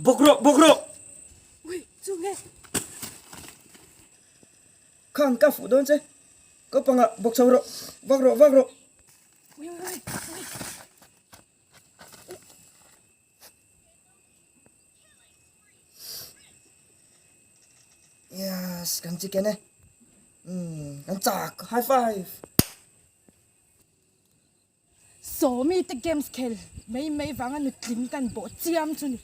Bawk rawh, bawk rawh! Ui, chu nge? Khan ka fuh dawn che. Ko pangah bawk chho rawh. Vak rawh, vak rawh. Ui, ui, ui, ui. Yes, kan chicken e. Umm, kan chak. High five. Sawmi te games khel mai mai vanga nutling kan bawh chiam chu ni.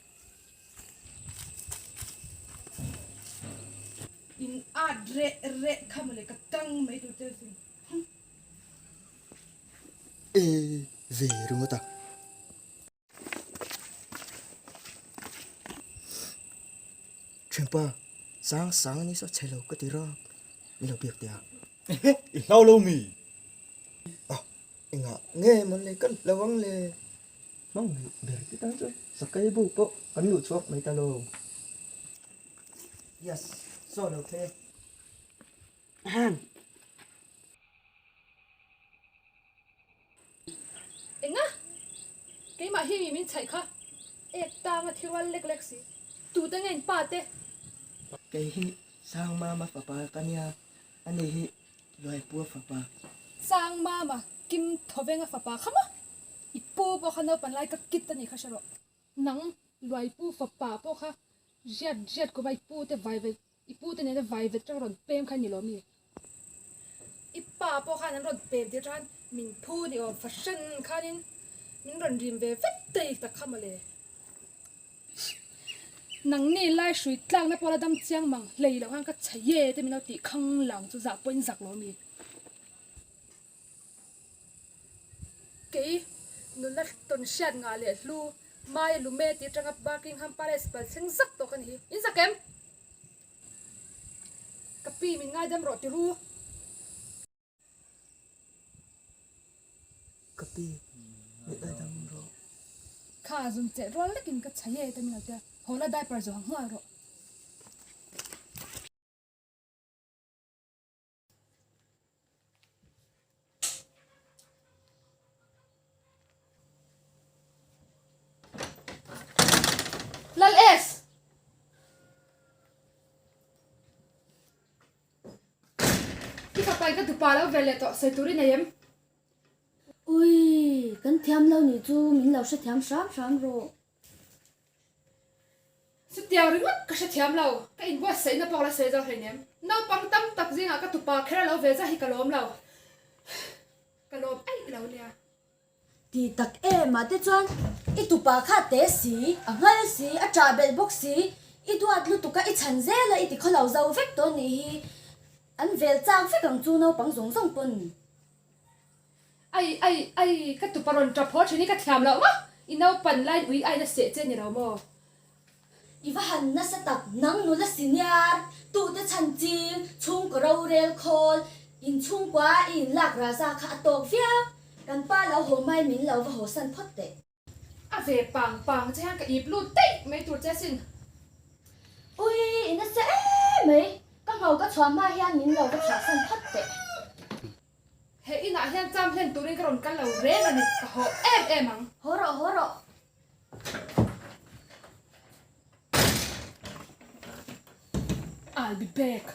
In at reh reh kha mawle ka kang mai tur che sin. E ve ringawt a. Thianpa, sang sang ni saw chhe lo ka ti rawk, min lo biak teh a. Ehe, i hlau lo mi? Ah, engah nge mawn le ka lo ang le. Hmang leh ber te tan chuan sakei bu pawh kan luh chhuak mai ta lo. Yes, saw lo thleng e. Ahem. Enga? Keimah hi mi min chhaih kha ek tanga thi rual lek lek si. Tute nge in pa te? Kei hi Sangmama fapa ka nia, ani hi Luaipua fapa. Sangmama Kim Thawvenga fapa kha maw? I pu pawh kha naupan lai ka kit a nih kha hre rawh. Nang Luaipu fapa pawh kha riat riat kuma i pu te vai vet i pu te nena vai vet tang rawn pem kha ni lo mi? I pa pawh khan an rawn pem tir tan min phu ni awm fahran khanin min rawn rim ve vek thei tak kha mawle. Nangni lai hrui tlakna pawh la dam chiang mang hlei loh khan ka chhe ye te min lo tih khang lang chu zah pawhin zak lo mi? Kei nula tawn hriat ngah leh hlu Mai Lume tih atanga Buckingham Palace pal thleng zak tawh ka ni hi. In zak em? Ka pi min ngaidam rawh ti ru. Ka pi min ngaidam rawh. Kha zun chelh rual lekin ka chhai e ta min lo tia. Haw la diaper zawh ang nghal rawh. Lal S! I fapa in ka dupa lo ve leh tawh sawi tur i nei em? Ui, kan thiam lo nih chu min lo hrethiam hram hram rawh. Chutiang ringawt ka hrethiam lo, ka inbuatsaihna pawh la sawi zo hleinem. Naupang tam tak zingah ka tupa kher a lo ve zah hi ka lawm lo. Ka lawm aih lo nia. Ti tak em ah te chuan i tupa kha te si, a nghal si, a ṭah belh bawk si, i duat lutuk a i chhan zel a i ti khawlo zo vek tawh nih hi. An vel chak vek ang chu naupang zawng zawng pawn. Ai ai ai ka tupa rawn tap haw thin hi ka thiam loh maw? I naupan laiin ui aina seh che ni lo maw? I va han nasa tak nang nula senior tute chhan ching chhungkaw rorel khawl inchhungkua i inlak raza kha a tawk viau kan pa lo haw mai min lo va haw san phawt teh. A ve pang pang che hian ka ip lut daih mai tur che asin. Ui, i nasa em mai, ka ngho ka chhuah hma hian min lo va chhuahsan phawt teh. He inah hian cham hlen turin ka rawn kal lo reng a ni, ka haw em em ang. Haw rawh, haw rawh. I'll be back.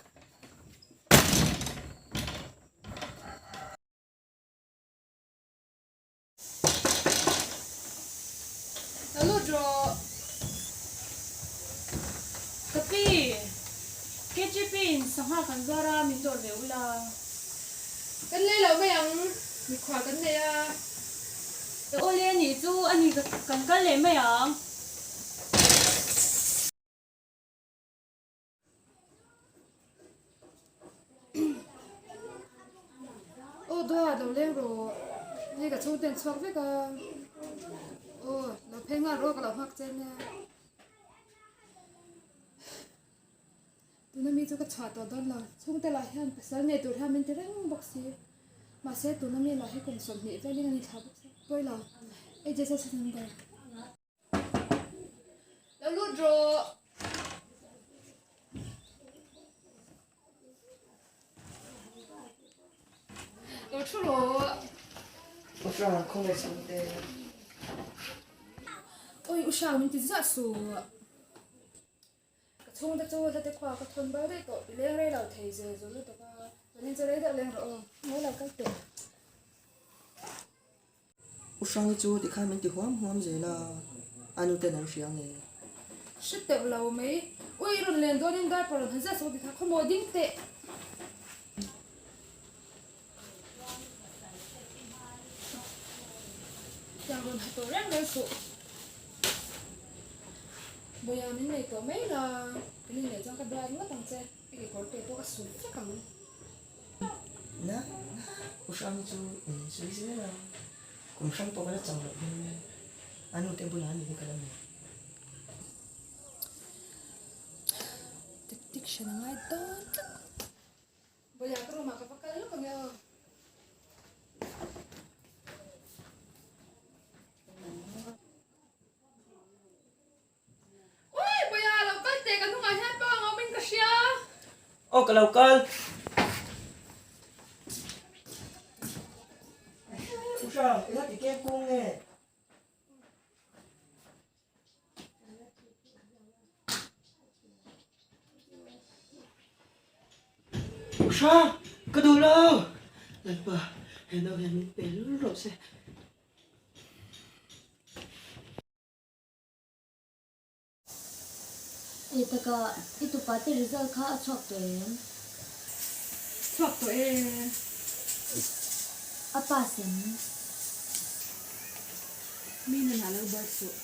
Lo lut rawh. Ka pi, KGP in sangha kan zuar a, min dawr ve ula. Kan lei lo mai ang, mikhua kan nei a. E awle a nih chu, a ni kan kal leh mai ang. Aw Duat lo leng rawh hei ka chhungte an chhuak vek a aw lo phei nghal rawh ka lo nghak che nia tuna mi chu ka chhuah tawh dawn lo chhungte lah hian pasal nei tur hian min ti reng bawk si mahse tuna mi lah hi kum 20 velin a ni thla bawk si pawi lo hei Jesus number. Lo lut rawh. Lo thu rawh. U Hrang khaw nge chhung te. Oi U Hrang min ti ziah suh. chhungte chu hlate khua ka thawn bo daih tawh. I leng rei lo thei zel zul lutuk a, chuanin chu rei deuh leng rawh aw. Ngawi lo kal teh. U Hrangi chu tikhan min ti huam huam zel a, a nu ten an hria nge? Hre teuh lo mai. Ui i rawn len dawnin diaper rawn han zet saw tikha khawmaw ding teh. Tiang rawn ha tawh reng reng suh. Bawiha min nei tawh mai la, kan inneih chuan ka duat ngawt ang che, i kekawr te pawh ka sul vek ang. Na, na, U Hrangi chu min sawi zel a, kum hrang pawh ka la chang loh hmel mai, a nu te bulah a ni hi ka la nei. Tactic hran a ngai dawn tlat. Bawiha ka room ah ka va kal lawk ang e aw. Ui Bawiha lo kal teh ka hnungah hian pang a awm in ka hria. Aw ka lo kal. Usha, ila ti keng kung nge? Usha, ka duh lo! Lalpa, he nau hian min pe lul rawh se. Ei taka, i tupa te result kha a chhuak tawh em? Chhuak tawh e. A pass em? Mi nunah lo buai suh.